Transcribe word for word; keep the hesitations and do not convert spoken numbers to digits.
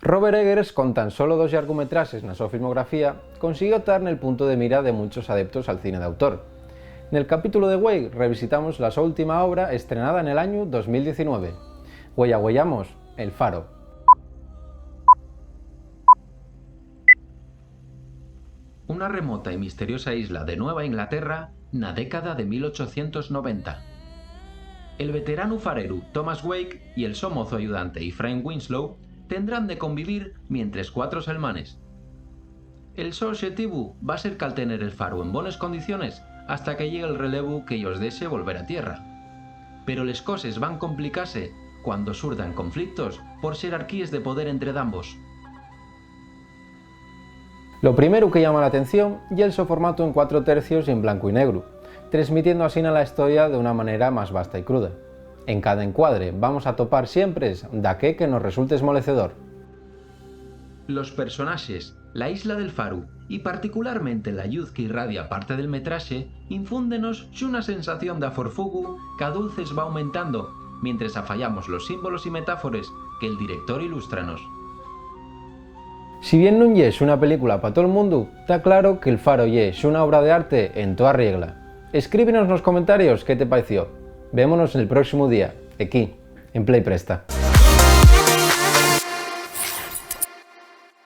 Robert Eggers, con tan solo dos llargometraxes na so filmografía, consiguió tar nel punto de mira de munchos adeptos al cine d'autor. Nel capítulo de güei revisitamos la so última obra, estrenada nel añu dos mil diecinueve. Güei agüeyamos El Faro. Una remota y misteriosa isla de Nueva Inglaterra na década de mil ochocientos noventa. El veteranu fareru Thomas Wake y el so mozu ayudante Ephraim Winslow tendrán de convivir mientres cuatro selmanes. El so oxetivu va ser caltener el faru en bones condiciones hasta que llegue el relevu que-yos dexe volver a tierra. Pero les coses van complicase cuando surdan conflictos por xerarquíes de poder entre dambos. Lo primeru que llama l'atención ye el so formatu en cuatro tercios y en blancu y negru, tresmitiendo asina la historia d'una manera más vasta y cruda. En cada encuadre vamos atopar siempres daqué que nos resulte esmolecedor. Los personaxes, la isla del faru y particularmente la lluz qu'irradia parte del metraxe infúndenos xuna sensación d'aforfugu qu'a dulces va aumentando mientres afayamos los símbolos y metáfores que'l director ilústranos. Si bien nun ye xuna película pa tol mundu, ta claro que'l Faro ye xuna obra d'arte en toa riegla. Escríbenos nos comentarios qué te paeció. Vémonos el próximu día, equí, en Play Presta.